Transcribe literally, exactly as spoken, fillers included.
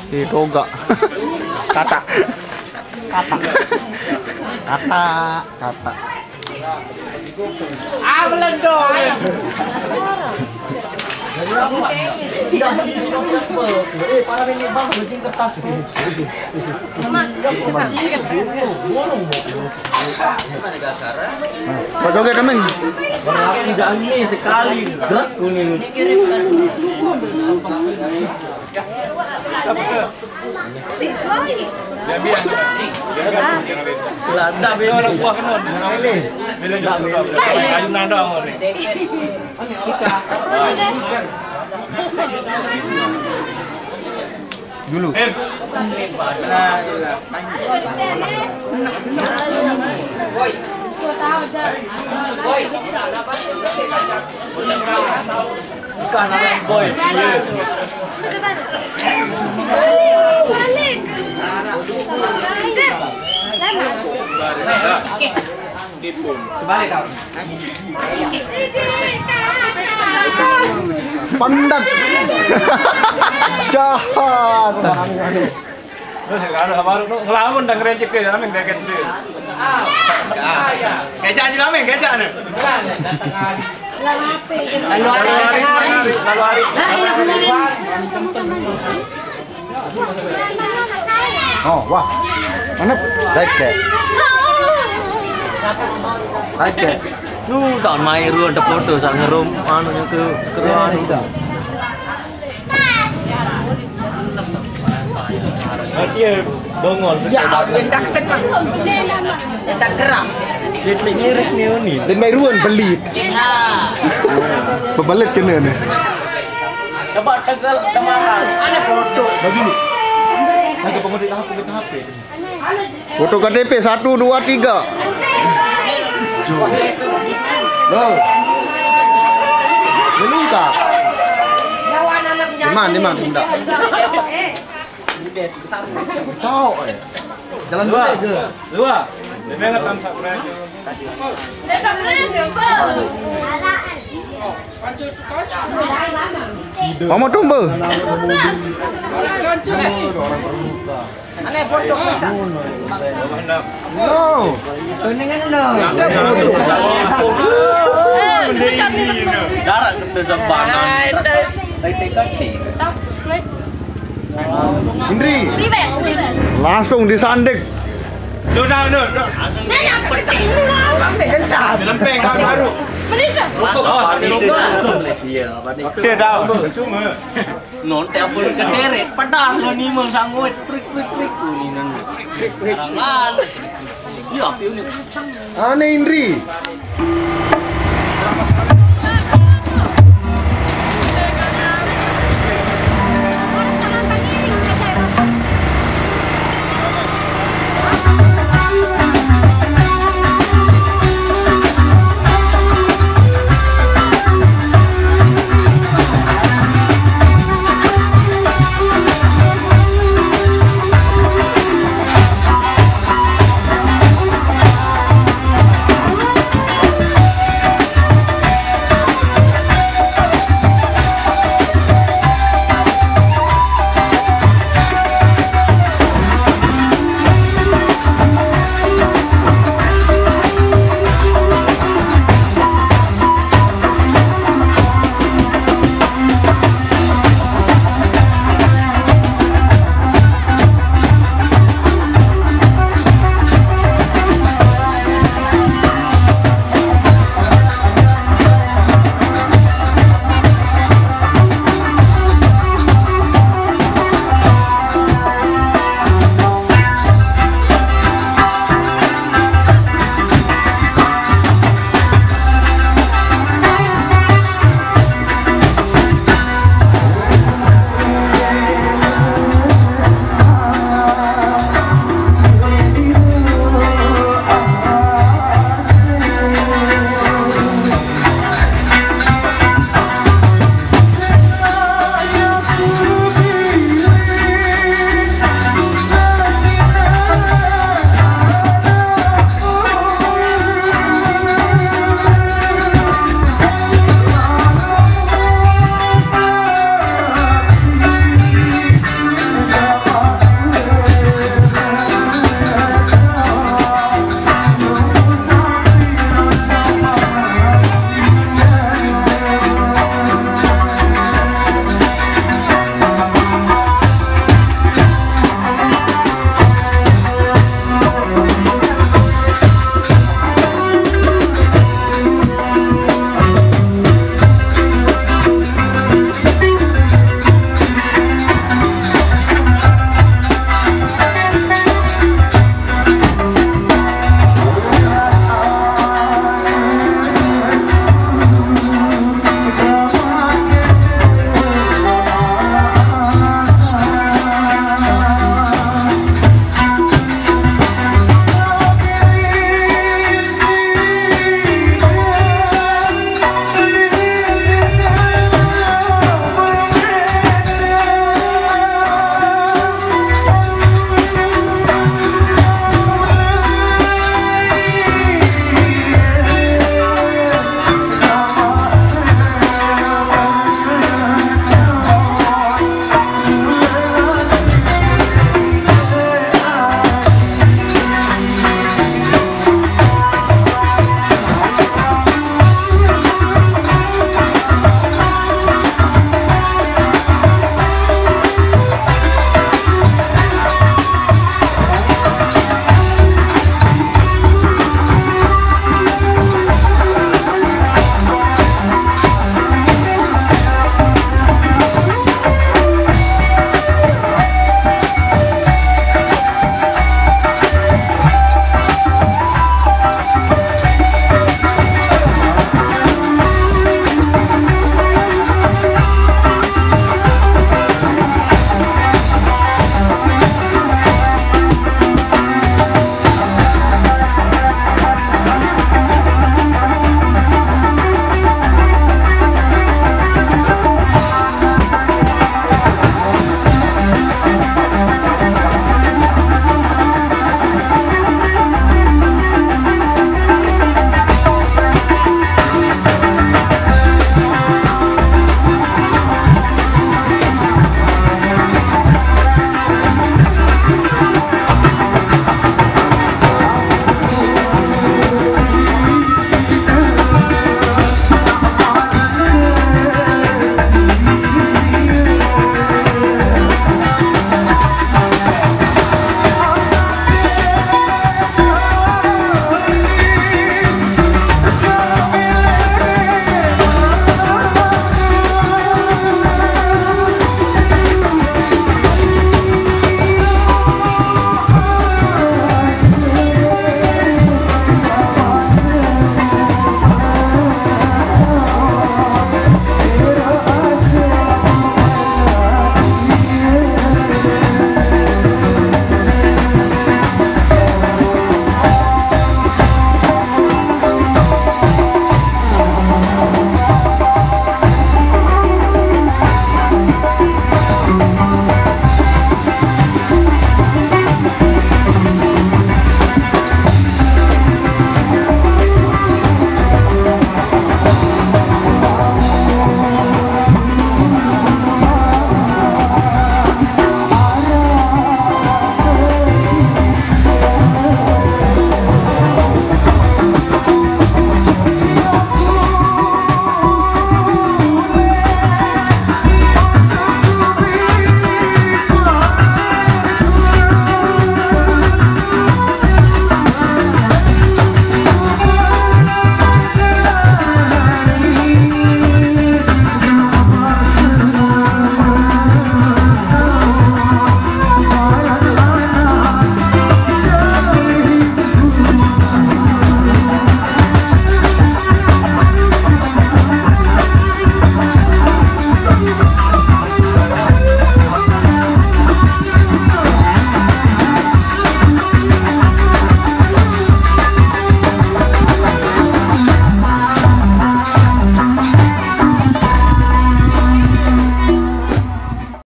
Di toga. Kata. Kata. Kata. Kata. Pak joget, Amin. Berarti jangan ini sekali gerak kuning. Lada beli. Kalau buah kenun. Beli. Beli. Ayunan doang ni. Dulu. Bukan anak boy. Balik. Pandat. Jahat. Kalau baru tu ngelamun dan ngerencik dia, amin beket dia. Kejak je lah, Min, kejak ni. Lalu hari, lalu hari. Lalu hari. Oh, wah. Mana? Baik, Kak. Baik, Kak. Lu tak main ruang ada foto sang ngerum anu ke keruan. Dia dongol. Ya, yang daksen mah. Yang tak gerak. Dia telik ngirik ni ni. Dan main ruang belit. Bebelit kena ni. Coba tegal temaran. Ada foto. Bagi ni. Ada pengedit apa kita H P. Foto K T P satu, dua, tiga. Loh. Melungkap. Di mana, di mana? Enggak. Tahu, eh. Jalan dua. Dua. Dia memang tak berani. Mama tumba. Aneh bodoh bisa. No. Kuningan no. Darat ke sepanang. Indri. Langsung disandik. Tuh, dah, tuh, tuh. Langsung dipetik. Lempeng, baru. Iya, apa nih? Dia dah. Cuma. Non te apa lu kederet, padahal lo ni mong sangoy, trik, trik, trik, tu ni non. Trik, trik, trik. Orang lalu. Iya, apa ni? Aneh, Indri.